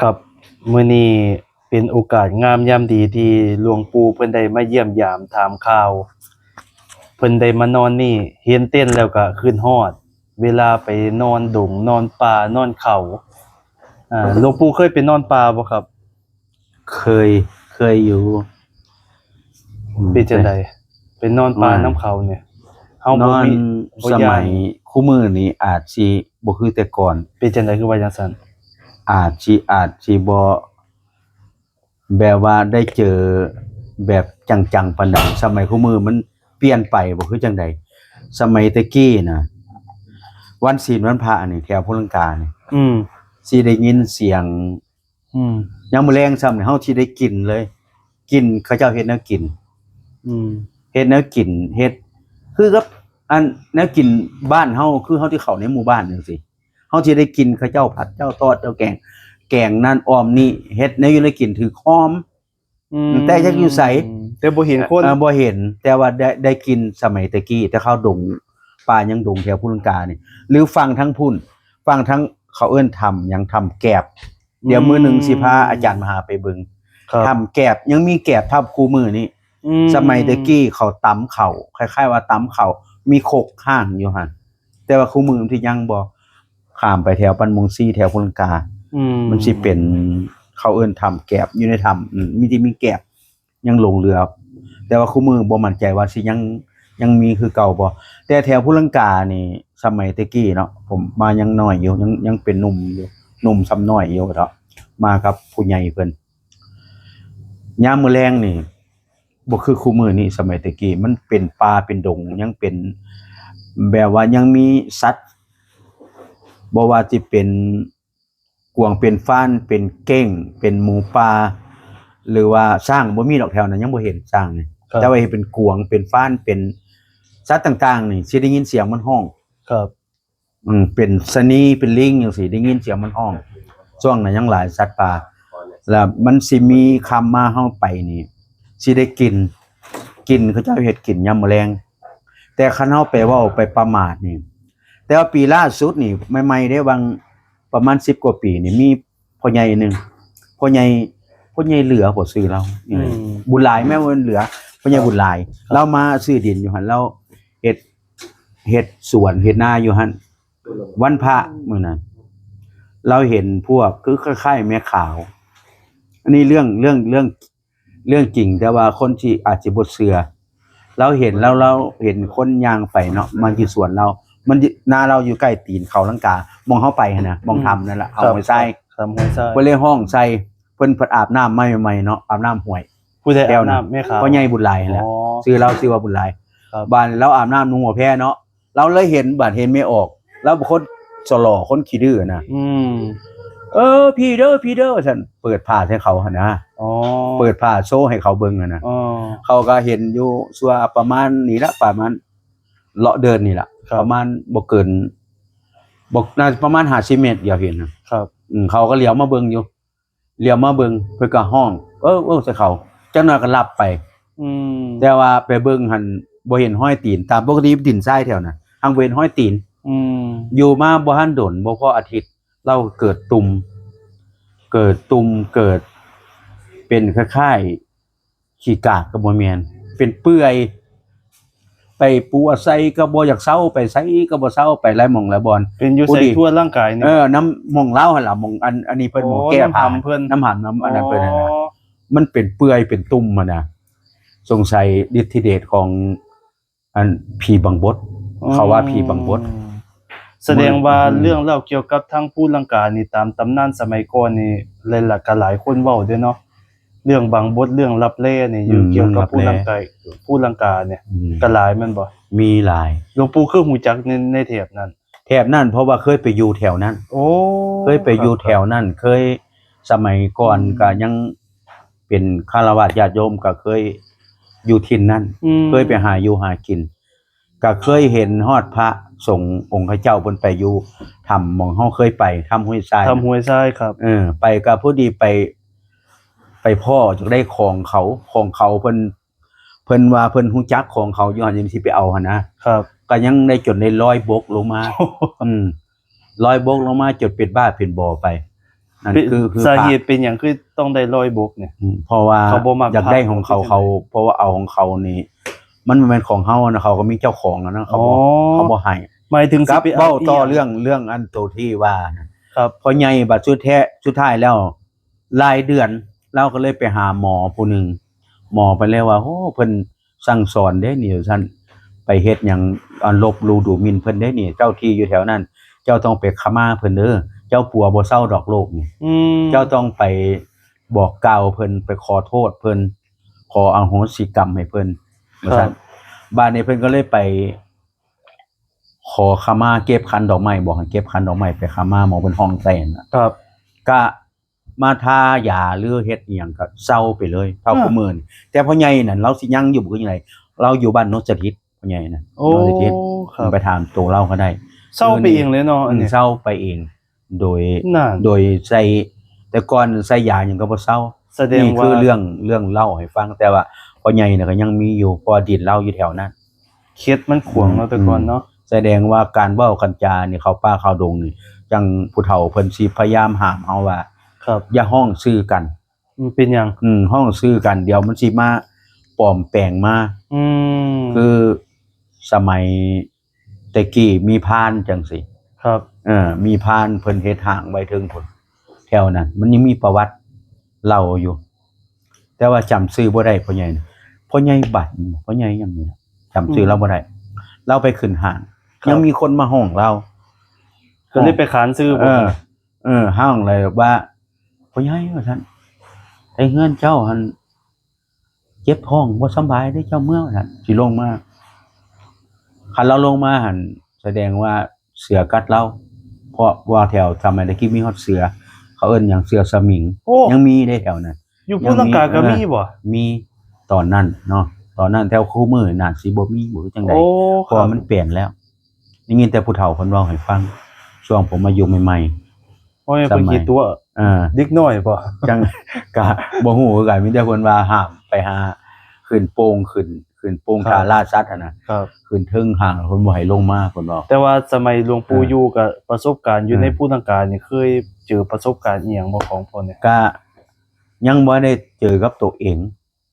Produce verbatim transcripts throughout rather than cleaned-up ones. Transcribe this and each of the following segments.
ครับ มื้อนี้เป็นโอกาสงามยามดีที่หลวงปู่เพิ่นได้มาเยี่ยมยามถามข่าว เพิ่นได้มานอนนี่ เห็นเต็นท์แล้วก็คิดฮอด เวลาไปนอนดงนอนป่านอนเขา อ่า หลวงปู่เคยไปนอนป่าบ่ครับ? เคย เคยอยู่ อืม เป็นจั่งใด ไปนอนป่านำเขาเนี่ย เฮาบ่มี นอน บ่ย้าน สมัยคุมื้อนี้อาจสิบ่คือแต่ก่อน เป็นจั่งใดคือว่าจั่งซั้น? อาจสิ อาจสิบ่ แบบว่าได้เจอแบบจังๆปานใด สมัยคุมื้อมันเปลี่ยนไปบ่คือจั่งใด สมัยแต่กี้น่ะ วันศีลวันพระนี่แถวภูลังกานี่ อืม สิได้ยินเสียง อืม ยามมื้อแลงซ้ำนี่เฮาสิได้กลิ่นเลย กลิ่นเขาเจ้าเฮ็ดแนวกิน อืม เฮ็ดแนวกิน เฮ็ด คือกับอันแนวกินบ้านเฮา คือเฮาที่เข้าในหมู่บ้านจั่งซี้ เฮาสิได้กินเขาเจ้าผัด เจ้าทอด เจ้าแกง แกงนั่นอ้อมนี่ เฮ็ดแนวอยู่แนวกินถือหอม อืม แต่จักอยู่ไส แต่บ่เห็นคน เอ่อ บ่เห็น แต่ว่าได้ ได้กลิ่นสมัยแต่กี้ แต่เขาดง ป่ายังดงแถวภูลังกานี่ หรือฝั่งทางพุ้น ฝั่งทางเขาเอิ้นถ้ำหยัง ถ้ำแกบ เดี๋ยวมื้อหนึ่งสิพาอาจารย์มหาไปเบิ่ง ครับ ถ้ำแกบ ยังมีแกบถ้ำคู่มื้อนี้ อืม สมัยแต่กี้เขาตำข้าว คล้ายๆว่าตำข้าว มีคกข้างอยู่หั่น แต่ว่าคู่มื้อที่ยังบ่ ข้ามไปแถวปันมงซีแถวภูลังกา อืม มันสิเป็น เขาเอิ้นถ้ำแกบ อยู่ในถ้ำ อืม มีที่มีแกบ ยังหลงเหลือ แต่ว่าคู่มื้อบ่มั่นใจว่าสิยัง ยังมีคือเก่าบ่ แต่แถวภูลังกานี่ สมัยแต่กี้เนาะ ผมมายังน้อยอยู่ ยัง ยังเป็นหนุ่มอยู่ หนุ่มส่ำน้อยอยู่เนาะ มากับผู้ใหญ่เพิ่น ยามมื้อแลงนี่ บ่คือคู่มื้อนี้ สมัยแต่กี้มันเป็นป่าเป็นดง ยังเป็น แบบว่ายังมีสัตว์ บ่ว่าสิเป็นกวางเป็นฟาน เป็นเก้ง เป็นหมูป่า หรือว่าช้าง บ่มีดอกแถวนั้น ยังบ่เห็นช้างนี่ ครับ แต่ว่าเห็นเป็นกวาง เป็นฟาน เป็นสัตว์ต่างๆนี่ สิได้ยินเสียงมันฮ้อง ครับ อืม เป็นชะนี เป็นลิงจั่งซี้ ได้ยินเสียงมันฮ้อง ช่วงนั้นยังหลายสัตว์ป่า แล้วมันสิมีค่ำมาเฮาไปนี่ สิได้กลิ่น กลิ่นเขาเจ้าเฮ็ดกินยามมื้อแลง แต่คันเฮาไปเว้าไปประมาทนี่ แต่ว่าปีล่าสุดนี่ ใหม่ๆเด้ หว่างประมาณสิบกว่าปีนี่ มีพ่อใหญ่หนึ่ง พ่อใหญ่ พ่อใหญ่เหลือบ่ชื่อลาว อืม บุญหลาย แม่นบ่เหลือ พ่อใหญ่บุญหลาย ครับ ลาวมาซื้อดินอยู่หั่น ลาวเฮ็ด เฮ็ดสวนเฮ็ดนาอยู่หั่น วันพระมื้อนั้น ลาวเห็นพวก คือคล้ายๆแม่ขาว อันนี้เรื่อง เรื่อง เรื่อง เรื่องจริง แต่ว่าคนที่อาจสิบ่เชื่อ ลาวเห็น ลาว ลาวเห็นคนย่างไปเนาะ มาอยู่สวนลาว มันอยู่ นาลาวอยู่ใกล้ตีนเขาลังกา หม่องเฮาไปหั่นน่ะ หม่องถ้ำนั่นล่ะ ครับ ถ้ำห้วยทราย ถ้ำห้วยทราย เพิ่นเลยฮ้องใส่ เพิ่น เพิ่นอาบน้ำมาใหม่ๆเนาะ อาบน้ำห้วย ผู้ใดอาบน้ำ แม่ขาว พ่อใหญ่บุญหลายหั่นแหละ อ๋อ ชื่อลาวชื่อว่าบุญหลาย ครับ บาดนี้ลาวอาบน้ำหนองบัวแพเนาะ ลาวเลยเห็น บาดเห็นแม่ออก ลาวเป็นคนสลอ คนขี้ดื้อนะ อืม เออ พี่เด้อ พี่เด้อ ซั่น เปิดผ้าใส่เขาหั่นนะ อ๋อ เปิดผ้าโชว์ให้เขาเบิ่งหั่นนะ อ๋อ เขาก็เห็นอยู่ ชั่วประมาณนี้ละ ประมาณเลาะเดินนี่ละ ครับ ประมาณบ่เกิน บ่ น่าจะประมาณห้าสิบเมตร เดียวเห็นนะ ครับ อืม เขาก็เหลียวมาเบิ่งอยู่ เหลียวมาเบิ่ง เพิ่นก็ฮ้อง เออ เออ ใส่เขา จักหน่อยก็หลับไป อืม แต่ว่าไปเบิ่งหั่น บ่เห็นฮอยตีน ตามปกติดินทรายแถวนั้น หั้นบ่เห็นฮอยตีน อืม อยู่มาบ่ทันโดน บ่พออาทิตย์ ลาวเกิดตุ่ม เกิดตุ่ม เกิดเป็นคล้ายๆ ขี้กากก็บ่แม่น เป็นเปื่อย ไปปัวใส่ก็บ่อยากเซา ไปใส่ก็บ่เซา ไปหลายหม่องหลายบ่อน เป็นอยู่ ผู้ ใส่ ดี ทั่วร่างกายนี่ เออ น้ำหม่องลาวหั่นล่ะ หม่องอัน อันนี้เพิ่นหม่อง โอ้ แก้ผ้า น้ำหำเพิ่น น้ำหำ น้ำอันนั้นเพิ่นหั่นน่ะ อ๋อ มันเป็นเปื่อยเป็นตุ่มหั่นน่ะ สงสัยฤทธิเดชของ อันผีบังบด อ๋อ เขาว่าผีบังบด แสดงว่า อืม เรื่องเล่าเกี่ยวกับทางภูลังกานี่ ตามตำนานสมัยก่อนนี่ หลายๆ ก็หลายคนเว้าเด้อเนาะ เรื่องบังบด เรื่องลับแลนี่ อยู่ อืม เกี่ยวกับ เรื่องลับแล ภูลังกา ภูลังกาเนี่ย อืม ก็หลายแม่นบ่? มีหลาย หลวงปู่คือฮู้จักใน ในแถบนั้น แถบนั้น เพราะว่าเคยไปอยู่แถวนั้น โอ้ เคยไปอยู่ ครับ แถวนั้น เคย สมัยก่อน อืม ก็ยังเป็นฆราวาสญาติโยม ก็เคยอยู่ถิ่นนั้น อืม เคยไปหาอยู่หากิน ก็เคยเห็นฮอดพระสงฆ์องค์เขาเจ้าเพิ่นไปอยู่ถ้ำหม่องเฮาเคยไป ถ้ำห้วยทราย ถ้ำห้วยทราย ครับ เออ ไปก็พอดีไป ไปพ้อจักได้ของเขา ของเขาเพิ่น เพิ่นว่าเพิ่นฮู้จักของเขาอยู่หั่น ยังสิไปเอาหั่นนะ ครับ ก็ยังได้จนได้ลอยบกลงมา อืม ลอยบกลงมาจนเป็นบ้าเป็นบอไป นั่นคือคือ สา พระ เหตุเป็นอย่างคือต้องได้ร้อยบกเนี่ย อืมเพราะว่า เขาบ่มัก อยากได้ พระ ของเขา เขา เขา เพราะว่าเอาของเขานี่ มันบ่แม่นของเฮานะ เขาก็มีเจ้าของแล้วนะ เขาบ่ อ๋อ เขาบ่ให้ หมายถึง ครับ สิไป เว้าต่อ หยัง เรื่องเรื่องอันโตที่ว่านะ ครับ พอใหญ่บัดสุดแท้สุดท้ายแล้วรายเดือน เราก็เลยไปหาหมอผู้หนึ่ง หมอไปเลยว่า โอ้ เพิ่นสั่งสอนเด้นี่ท่านไปเฮ็ดหยังอันลบหลู่ดูหมิ่นเพิ่นเด้นี่ เจ้าที่อยู่แถวนั้น เจ้าต้องไปขมาเพิ่นเด้อ เจ้าปัวบ่เซาดอกโลกนี่ อืม เจ้าต้องไปบอกกล่าวเพิ่น ไปขอโทษเพิ่น ขออโหสิกรรมให้เพิ่น ครับ ว่าซั่น บาดนี้เพิ่นก็เลยไป ขอขมาเก็บขันดอกไม้ บอกให้เก็บขันดอกไม้ไปขมา หมอเพิ่นห้องใส่นั่นน่ะ ครับ ก็มาทายาหรือเฮ็ดอีหยังก็เซาไปเลยเท่า อ่า ผู้มื้อนี่แต่พ่อใหญ่นั่นเราสิยังอยู่บ่คือจังได๋ เราอยู่บ้านโนนสถิตพ่อใหญ่นั่น โอ้ โนนสถิต ครับ ไปถามตัวเราก็ได้ เซาไปเองเลยเนาะอัน อืม เนี้ย เซาไปเอง โดย นั่น โดยใส่แต่ก่อนใส่ยาหยังก็บ่เซา แสดง นี่คือ ว่า เรื่องเรื่องเล่าให้ฟัง แต่ว่าพ่อใหญ่น่ะก็ยังมีอยู่ เพราะว่าดินเราอยู่แถวนั้น เคล็ดมันขวางเนาะแต่ก่อนเนาะ แสดงว่าการเว้ากันจานี่เข้าป่าเข้าดงนี่ จั่งผู้เฒ่าเพิ่นสิพยายามห้ามเฮาว่า ครับ อย่าฮ้องชื่อกัน มันเป็นหยัง อืมฮ้องชื่อกัน เดี๋ยวมันสิมาปลอมแปลงมา อืม คือสมัยแต่กี้มีพรานจั่งซี้ ครับ เออ มีพรานเพิ่นเฮ็ดฮ้างไว้เทิงพุ้น แถวนั้น มันยังมีประวัติเล่าอยู่ แต่ว่าจำชื่อบ่ได้พ่อใหญ่น่ะ พ่อใหญ่บัตร พ่อใหญ่หยังนี่ล่ะ จำชื่อ อืม เราบ่ได้ เราไปขึ้นฮ้าง ครับ ยังมีคนมาฮ้องเรา ก็เลยไปขานชื่อ เออ เออ ฮ้องเลยว่า พ่อใหญ่ ว่าซั่น ไอ้เฮือนเจ้าหั่น เจ็บท้อง บ่สำบายเด้เจ้าเมือ ว่าซั่น สิลงมา คันเราลงมาหั่น แสดงว่าเสือกัดเรา เพราะว่าแถวสมัยตะกี้มีฮอดเสือ เขาเอิ้นหยัง เสือสมิง โอ้ ยังมีเด้แถวนั้น อยู่ภูลังกาก็มีบ่ มีตอนนั้นเนาะ ตอนนั้นแถวคู่มื้อน่าสิบ่มีบ่คือจั่งใด๋ โอ้ เพราะว่ามันเปลี่ยนแล้ว ได้ยินแต่ผู้เฒ่าเพิ่นเว้าให้ฟัง ช่วงผมอายุใหม่ โอ้ย สมัย เพิ่นคิดตัว อ่า เด็กน้อยบ่ จั่ง กะบ่ฮู้คือกัน มีแต่เพิ่นว่าห้ามไปหา ขึ้นโป่ง ขึ้น ขึ้นโป่ง ครับ ท่าล่าสัตว์หั่นน่ะ ครับ ขึ้นเทิงฮ้าง เพิ่นบ่ให้ลงมา เพิ่นบอก แต่ว่าสมัยหลวงปู่ อ่า อยู่กับประสบการณ์อยู่ อ่า ในภูลังกานี่เคยเจอประสบการณ์อีหยังบ่ของพ่อเนี่ย กะยังบ่ได้เจอกับตัวเอง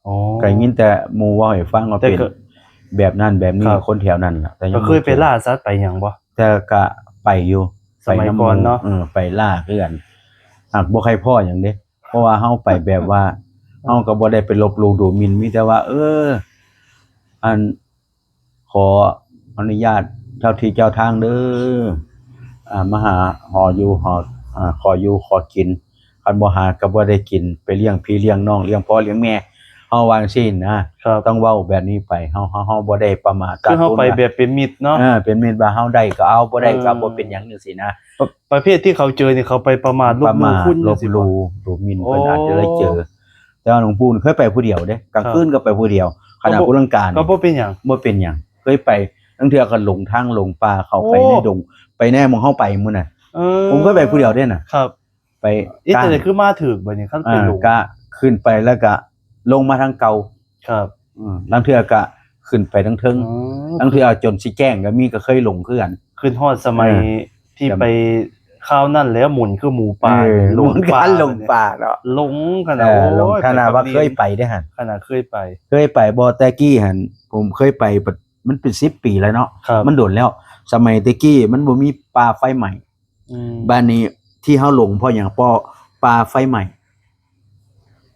อ๋อ ก็ยินแต่หมู่เว้าให้ฟังว่า แต่ เป็น ก็ แบบนั้นแบบนี้ ครับ คนแถวนั้นล่ะ แต่ยัง ก็เคยไปล่าสัตว์ไปหยังบ่ แต่ก็ไปอยู่ สมัยก่อนเนาะ ไปำหมู่ เออ ไปล่าคือกัน หากบ่ใครพ้อหยังเด้ เพราะว่าเฮาไปแบบว่า เฮาก็บ่ได้ไปลบหลู่ดูหมิ่น มีแต่ว่า เออ อัน ขออนุญาตเจ้าที่เจ้าทางเด้อ อ่า มาหาหออยู่หอ อ่า ขออยู่ขอกิน คันบ่หาก็บ่ได้กิน ไปเลี้ยงพี่เลี้ยงน้อง เลี้ยงพ่อเลี้ยงแม่ เฮาว่าจั่งซี้นะ ครับ ต้องเว้าแบบนี้ไป เฮา เฮา เฮาบ่ได้ประมาท คือเฮาไป ขาดทุนนะ แบบเป็นมิตรเนาะ เออ เป็นมิตรว่าเฮาได้ก็เอา บ่ได้ก็ เออ บ่เป็นหยังจั่งซี้นะ ประประเภทที่เขาเจอนี่เขาไปประมาทลบ ประ หลู่ มาท คุณ ลบหลู่ดูหมิ่น โอ้ เพิ่นอาจจะได้เจอ แต่ว่าหลวงปู่เคยไปผู้เดียวเด้ กลางคืนก็ไปผู้เดียว ขนาด ก็บ่ ภูลังกา ก็บ่เป็นหยัง บ่เป็นหยัง เคยไป ลางเทื่อก็หลงทางหลงป่า เข้าไป โอ้ ในดง ไปในหม่องเฮาไปมื้อน่ะ เออ ผมเคยไปผู้เดียวเด้น่ะ ครับ ไป เอ๊ะ กลาง แต่คือมาถืกบัดนี้คันเป็นหลง อ่า ก็ขึ้นไปแล้วก็ลงมาทางเก่า ครับ อืม ลางเทื่อก็ขึ้นไปทางเทิง อ๋อ ลางเทื่อจนสิแจ้งก็มี ก็เคยหลงคือกัน ขึ้นฮอดสมัย เออ ที่ไปคราวนั้นแล้วหมุนคือหมูป่า เออ หลงป่า หลงป่าเนาะ หลงข เอ นาด อ หลง โอ้ย ขนาดว่า ไป เคยไปเด้หั่น ขนาดเคยไป เคยไปบ่ แต่กี้หั่น ผมเคยไป มันเป็นสิบปีแล้วเนาะ ครับ มันโดนแล้ว สมัยแต่กี้มันบ่มีป่าไฟไหม้ อืม บ้านนี้ที่เฮาหลงเพราะหยัง เพราะป่าไฟไหม้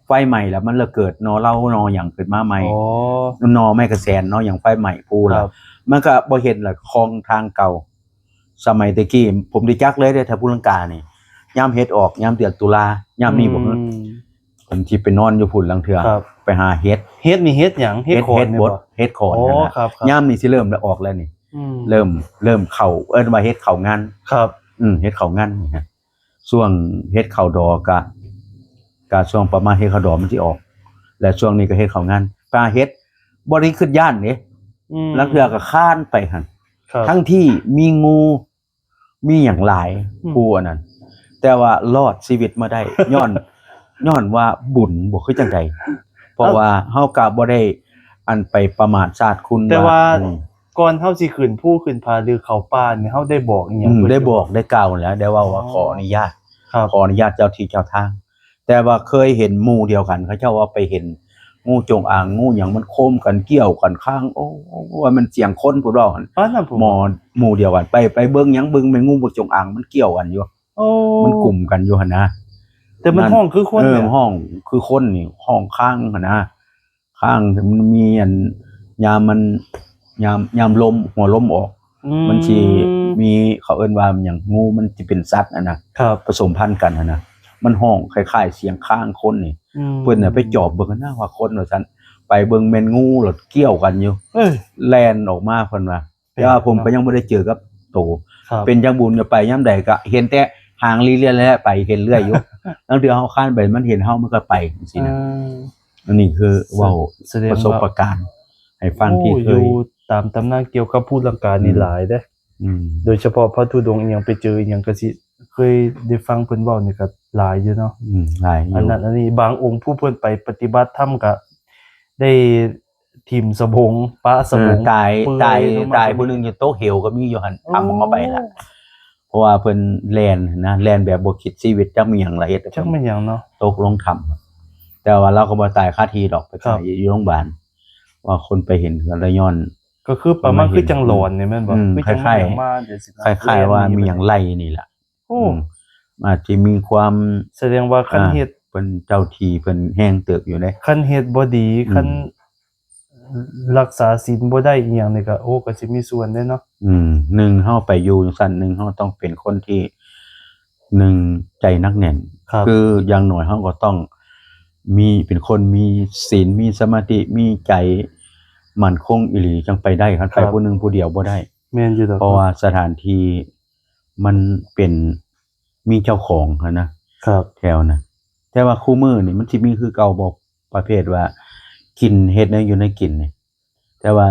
ไฟไหม้แล้วมันละเกิดหน่อเหล้าหน่อหยังขึ้นมาใหม่ อ๋อ หน่อไม้กระแสนหน่อหยังไฟไหม้พู้น ครั ล่ะ บ มันก็บ่เห็นละ คลองทางเก่า สมัยแต่กี้ผมได้จักเลยเด้ ถ้าภูลังกานี่ ยามเห็ดออก ยามเดือนตุลา ยามนี้บ่ อืม ผมสิไปนอนอยู่พุ้นลางเทื่อ ครับ ไปหาเห็ด เห็ดนี่เห็ดหยัง เห็ด เห็ด ขอน เห็ด นี่ บ บ่ ด เห็ดขอน อ๋อ นั่นน่ะ ครับ ครับ ยามนี้สิเริ่มแล้วออกแล้วนี่ อืม เริ่ม เริ่มเข้า เอิ้นว่าเห็ดเข้างัน ครับ อืม เห็ดเข้างันนี่ฮะ ช่วงเห็ดเข้าดอกกะ กะช่วงประมาณเห็ดเข้าดอกมันสิออก และช่วงนี้ก็เห็ดเข้างัน ป่าเห็ดบ่ได้คิดย้านเด้ อืม ลางเทื่อก็คานไปหั่น ครับ ทั้งที่มีงู มีหยังหลาย อืม ผู้อันนั้น แต่ว่ารอดชีวิตมาได้ ย้อน ย้อนว่าบุญบ่คือจังใด เพราะว่าเฮาก็บ่ได้อันไปประมาทชาติคุณ แต่ว่า อืม ก่อนเฮาสิขึ้นภูขึ้นผาหรือเข้าป่านี่เฮาได้บอกอีหยัง อืม เพิ่น ได้บอกได้กล่าวแล้ว ได้เว้าว่า อ๋อ ขออนุญาต ครับ ขออนุญาตเจ้าที่เจ้าทาง แต่ว่าเคยเห็นหมู่เดียวกัน เขาเจ้าว่าไปเห็นงูจงอาง งูหยังมันโคมกัน เกี่ยวกันข้าง โอ้ ว่ามันเสียงคนพูดว่าหั่น ป้านั่นผม หมอหมู่เดียวกัน ไปไปเบิ่งหยัง เบิ่งแม่นงูบ่จงอางมันเกี่ยวกันอยู่ โอ้ มันกลุ่มกันอยู่หั่นนะ แต่มัน นั่น ห้องคือคน เออ เนี่ย ห้องคือคนนี่ ห้องข้างหั่นนะ ข้างมันมีอัน ยามมัน ยามยามลม หัวลมออก อื มันสิมี เขาเอิ้นว่ามันหยัง งูมันสิเป็นสัตว์อะนะ ครับ ผสมพันธุ์กันหั่นนะ มันห้องคล้ายๆเสียงข้างคนนี่ อืม เพิ่นน่ะไปจอบเบิ่งนะว่าคนว่าซั่น ไปเบิ่งแม่นงูแล้วเกี่ยวกันอยู่ เออ แล่นออกมาเพิ่นว่า แต่ว่าผมก็ยังบ่ได้เจอกับโต ครับ เป็นจังบุญก็ไปยามใดก็เห็นแต่หางลีเลียนแล้วไปเห็นเรื่อยอยู่ ลางเทื่อเฮาคานไปมันเห็นเฮามันก็ไปจังซี่นะ อ่า อันนี้คือเว้า แสดง ประสบ ว่า การณ์ให้ฟังที่ โอ้ เค อยู่ ย ตามตำนานเกี่ยวกับภูลังกานี่ อืม หลายเด้ อืม โดยเฉพาะพระธุดงค์อีหยังไปเจออีหยังก็สิเคยได้ฟังเพิ่นเว้านี่ก็หลายอยู่เนาะ อืมหลายอยู่ อันนั้นอันนี้บางองค์ผู้เพิ่นไปปฏิบัติธรรมก็ได้ถิ่มสบงปะสบง เออตาย เปื่อ ตาย ลงม ตายผู้หนึ่งอยู่ตกเหวก็มีอยู่หั่น โอ้ ทำของเขาไปละ เพราะว่าเพิ่นแล่นนะแล่นแบบบ่คิดชีวิตจักมีหยังละเฮ็ด จักแม่นหยังเนาะ ตกลงถ้ำแต่ว่าเราก็บ่ตายคาที่ดอกไป ครับ ตายอยู่โรงพยาบาล ว่าคนไปเห็นกันแล้วย้อน ก็คือประมาณคือจังหลอนนี่แม่นบ่ อืม คือจัง คล้ายๆ มีหยังมาจังซี่นะ คล้ายๆว่ามีหยังไล่นี่แหละ โอ้ อืมอาจจะมีความ แสดงว่าคันเฮ็ด เพิ่นเจ้าที่เพิ่นแห้งเติบอยู่เด้ คันเฮ็ดบ่ดี อืม คันรักษาศีลบ่ได้อีหยังนี่ก็โอ้ก็สิมีส่วนเด้เนาะ อืมหนึ่งเฮาไปอยู่จังซั่น หนึ่งเฮาต้องเป็นคนที่ หนึ่งใจหนักแน่น ครับ คืออย่างน้อยเฮาก็ต้องมีเป็นคนมีศีลมีสมาธิมีใจมั่นคงอีหลีจังไปได้ คันไป ครับ ผู้หนึ่งผู้เดียวบ่ได้ แม่นอยู่ดอก เพราะว่าสถานที่มันเป็นมีเจ้าของหั้นนะครับ แถวนะแต่ว่าคู่มื้อนี่มันสิมีคือเก่าบ่ประเภทว่ากินเฮ็ดแนวอยู่ในกินนี่ แต่ว่า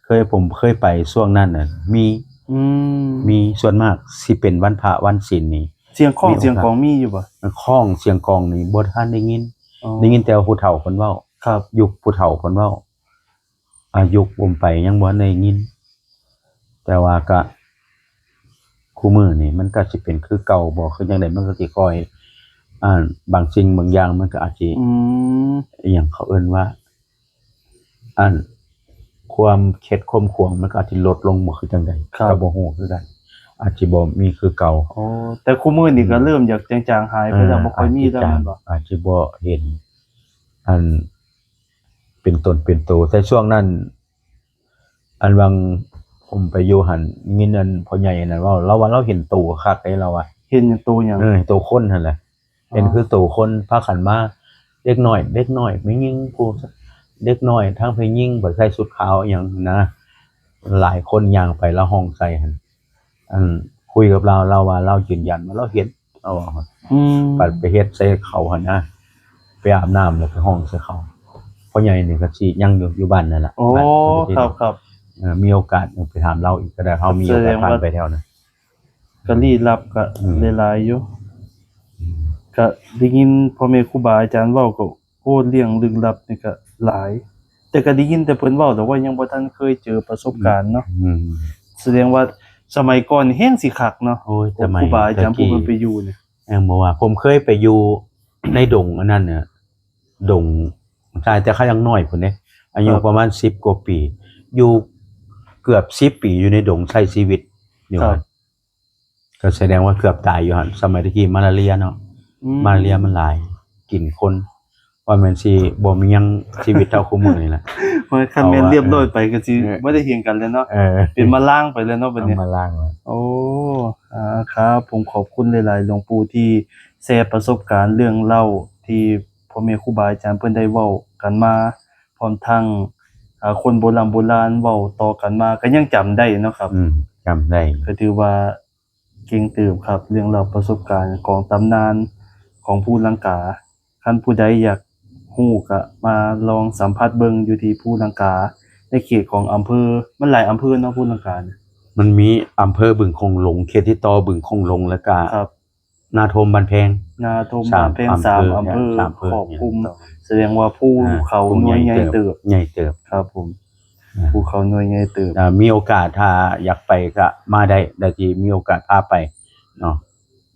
เคยผมเคยไปช่วงนั้นน่ะมี อืม มีส่วนมากสิเป็นวันพระวันศีลนี่ เสียงของ มีโอกาส เสียงกองมีอยู่บ่ ข้องเสียงกองนี่บ่ทันได้ยิน อ๋อ ได้ยินแต่ผู้เฒ่าเพิ่นเว้า ครับ ยุคผู้เฒ่าเพิ่นเว้า อายุผมไปยังบ่ทันได้ยิน แต่ว่าก็คู่มื้อนี่มันก็สิเป็นคือเก่าบ่คือจังได๋ มันก็สิค่อย อ่า บางสิ่งบางอย่างมันก็อาจสิ อืม อหย่างเขาเอิ้นว่า อันความเข็ดความขวงมันก็อาจสิลดลงบ่คือจังได๋ ครับ ก็บ่ฮู้คือกัน อาจสิบ่มีคือเก่า โอ้แต่คู่มื้อนี่ก็เริ่มอยากจางๆหายไปแล้ว อ่า บ่ค่อยมีแล้วแม่นบ่ อาจสิบ่เห็น อัน เป็นตนเป็นโต แต่ช่วงนั้น อันวังผมไปอยู่หั่น ยินอันพ่อใหญ่นั่นเว้า ลาวว่าลาวเห็นโตคักเด้ ลาวว่า เห็นโตหยัง เออ โตคนหั่นแหละ อ๋อ เห็นคือโตคนพากันมา เด็กน้อย เด็กน้อยแม่หญิงผู้ เด็กน้อยทั้งแม่หญิงบ่ใส่ชุดขาวอิหยังนะ หลายคนย่างไป ลาวฮ้องใส่หั่น อันคุยกับลาว ลาวว่าลาวยืนยันว่าลาวเห็น ลาวว่า อืม บัดไปเฮ็ดใส่เขาหั่นนะ ไปอาบน้ำแล้วไปฮ้องใส่เขา พ่อใหญ่นี่ก็สิยังอยู่ อยู่บ้านนั่นล่ะ โอ้ บ้าน ครับครับ เอ่อ มีโอกาสไปถามลาวอีกก็ได้ เฮามีโอกาส แสดงว่า ผ่านไปแถวนั้น ก็ลี้ลับก็ อืม หลายๆอยู่ อืม ก็ได้ยินพ่อแม่ครูบาอาจารย์เว้าก็โอ้เรื่องลึกลับนี่ก็หลาย แต่ก็ได้ยินแต่เพิ่นเว้า แต่ว่ายังบ่ทันเคยเจอประสบการณ์เนาะ อืม แสดงว่าสมัยก่อนนี่แฮงสิคักเนาะ โอ้ย สมัย ครูบาอาจารย์ ตะกี้ ผู้เพิ่นไปอยู่เนี่ย แม่นบ่ว่า ผมเคยไปอยู่ในดงอันนั้นน่ะ ดงชายแต่เขายังน้อยพุ้นเด้ อายุ ครับ ประมาณสิบกว่าปี อยู่เกือบสิบปีอยู่ในดงใช้ชีวิตอยู่ ครับ หั่น ก็แสดงว่าเกือบตายอยู่หั่น สมัยตะกี้มาลาเรียเนาะ อื มาลาเรียมันหลาย กินคน ว่าแม่นสิบ่มีหยังชีวิตเท่าคู่มื้อนี่ล่ะ มันคันแม่น เอาว่า เรียบร้อยไปก็สิ เออ บ่ได้เห็นกันแล้วเนาะ เออ เป็นมาล้างไปแล้วเนาะบัดนี้ เอามาล้างแล้ว โอ้ อ่า ครับ ผมขอบคุณหลายๆ หลวงปู่ที่แชร์ประสบการณ์เรื่องเล่าที่พ่อแม่ครูบาอาจารย์เพิ่นได้เว้ากันมา พร้อมทั้ง อ่า คนโบราณโบราณเว้าต่อกันมา ก็ยังจำได้เนาะครับ อืม จำได้ ก็ถือว่าเก่งเติบครับ เรื่องเล่าประสบการณ์ของตำนานของภูลังกา คันผู้ใดอยากฮู้ก็มาลองสัมผัสเบิ่งอยู่ที่ภูลังกา ในเขตของอำเภอ มันหลายอำเภอเนาะ ภูลังกาเนี่ย มันมีอำเภอบึงโขงหลง เขตที่ต่อบึงโขงหลง แล้วก็ ครับ นาทมบ้านแพง นาทม สาม บ้านแพง อำเภอ สามอำเภอ เนี่ย สามอำเภอ ครอบคลุม เนี่ย แสดงว่าภู อ่า เขาหน่วยใหญ่เติบ ใหญ่เติบ ครับผม อ่า ภูเขาหน่วยใหญ่เติบ อ่า มีโอกาสถ้าอยากไปก็มาได้ ได้ที่มีโอกาสพาไปเนาะ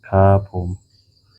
ครับผม